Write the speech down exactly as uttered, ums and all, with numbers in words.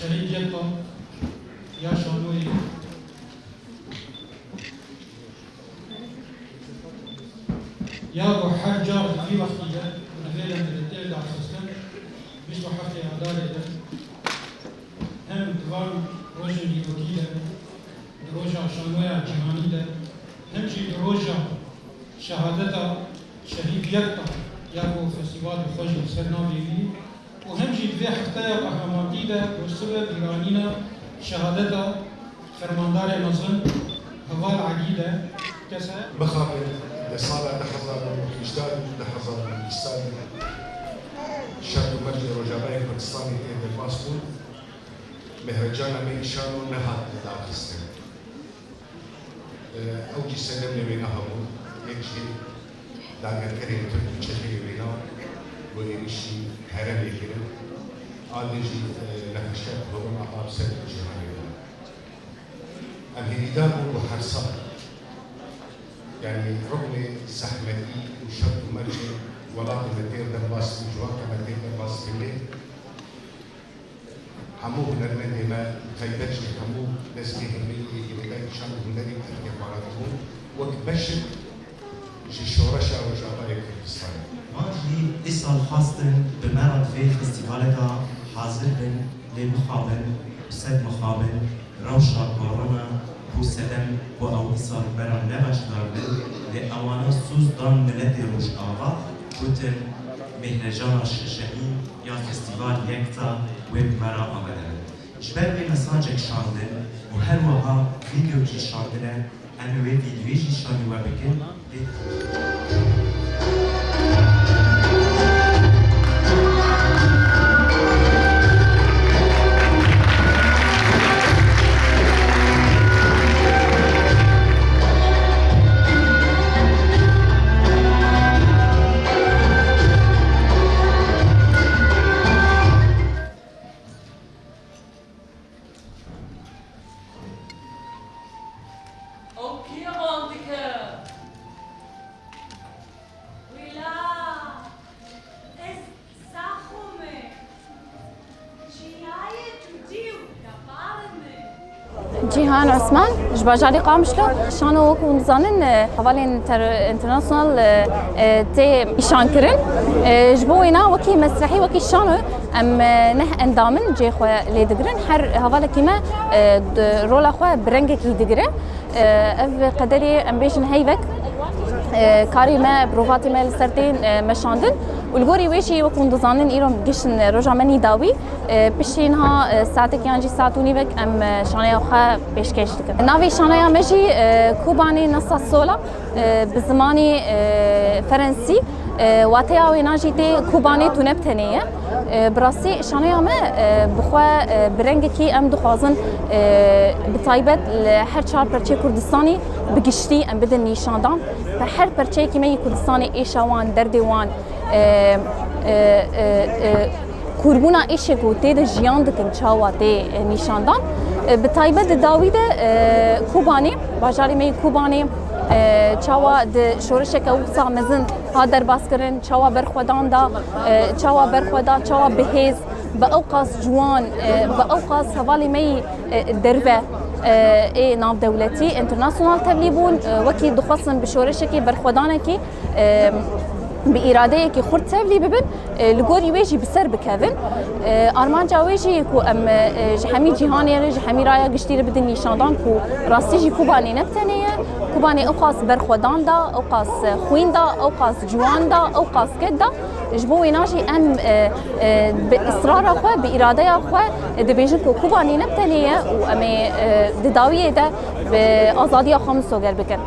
Şehîd Yekta ya şanoyê ya ku her car di vî wextî de ku divê de miletê daxistin, bîst û heftê Adarê de hem di van rojên dîrokî de, di roja şanoya cîhanî de, hem jî di roja şehadeta Şehîd Yekta ya ku festîval bi xwe jî li ser navê wî û hem jî di vê hefteya qehremanî de ku sibe bîranîna şehadeta fermandarê mezin Heval Egî de kese. Mixabin di sala du hezar û hejde û du hezar û bîst şert û mercê Rojavayê Kurdistanê tê derbas bûn, mêhricana me îşano nehat lidarxistin. Ew jî sedemê wêna hebûn, yek jî dagirkerên Tirk û Çexê wêna ku êrîşî herêmê kirin, a din jî, e, nexweşiya korona a bi ser cîhanê de. Em hêvîdar bûn ku her sal, yanî rixmê zehmetî û şert û mercê welatê me tê derbas û civaka me tê derbas kirinê, hemû hunermendê me, taybet jî hemû destgehê me yê girêdayî şan û hunerî erdê xwe radibûn wek beşek ji şoreşa Rojavayê Kurdistanê. Van jî îsal xwestin bi me re di vê festîvalê de hazir bin, lê mixabin, bi sed mixabin, rewşa korona ku sedem ku ew îsal me re nebeşdar bin, lê ewana soz dan miletê Rojava, gotin, mêhricana şeşemîn ya Festîval Yekta wê bi me re amade bin. Ji ber vê mesajek şandin û her wiha vîdeo jî şandine, em ê wê vîdeoyê jî şanî we bikin. Lê Ew kê wan dike? Wila, ez Saxo me. Çiyayê Cûdî û Depar me. Cîhan Osman, ji bajarê Qamişlo. Şano, wek hûn dizanin, e, hevalên ter-, internasyonal, e, e, tê îşankirin. E, ji bo wêna wekî mesrehî, wekî şano, em, e, neh endam in cihê xwe lê digirin. Her hevalekî me, e, di rola xwe bi rengekî digire. E, ev qederê, em bêjin, heyvek, e, karê me, mirovatê me li ser tên, e, meşandin. Û li gorî wê jî, wek hûn dizanin, îro giştin roja me nî dawî, e, piştî niha, e, saetek yan jî saet û nîvek em, e, şaneya xwe pêşkêş dikin. Navê şaneya me jî, e, Kobanê Nasa Sola, e, bi zimanê, e, ferensî, e, wateya wêna jî tê Kobanê tu ne bi tenê ye. E, bi rastî şaneya me, e, bi xwe, e, bi rengekî em dixwazin, e, bi taybet li her çar perçê Kurdistanê bi giştî em bidin nîşandan. Bi her perçeyekî me yê Kurdistanê êşa wan, derdê wan, e, e, e, e, kûrbûna êşê ku tê de jiyan dikin çawa tê, e, nîşandan. E, bi taybet di dawî de, e, Kobanê, bajarê me yê Kobanê, e, çawa di şoreşeke wisa mezin hat derbaskirin, çawa berxwedan da, e, çawa berxwe da, çawa bi hêz, bi ew qas ciwan, e, bi ew qas hevalê me yî, e, derve, e, ê navdewletî, internasyonal tevlî bûn, e, wekî dixwestin bi şoreşekî, berxwedanekî, e, bi îradeyekî xurt tevlî bibin, e, li gorî wê jî bi ser bikevin. E, armanca wê jî ku em, e, ji hemî cîhanê re, ji hemî raya giştî re bidin nîşandan ku rastî jî Kobanê ne bi tenê ye. Kobanê ew qas berxwedan da, ew qas xwîn da, ew qas ciwan da, ew qas ked da. Ji bo wêna jî em, e, e, bi israra xwe, bi îradeya xwe, e, dibêjin ku Kobanê ne bi tenê ye û em ê, e, di dawiyê de bi azadiya xwe misoger bikin.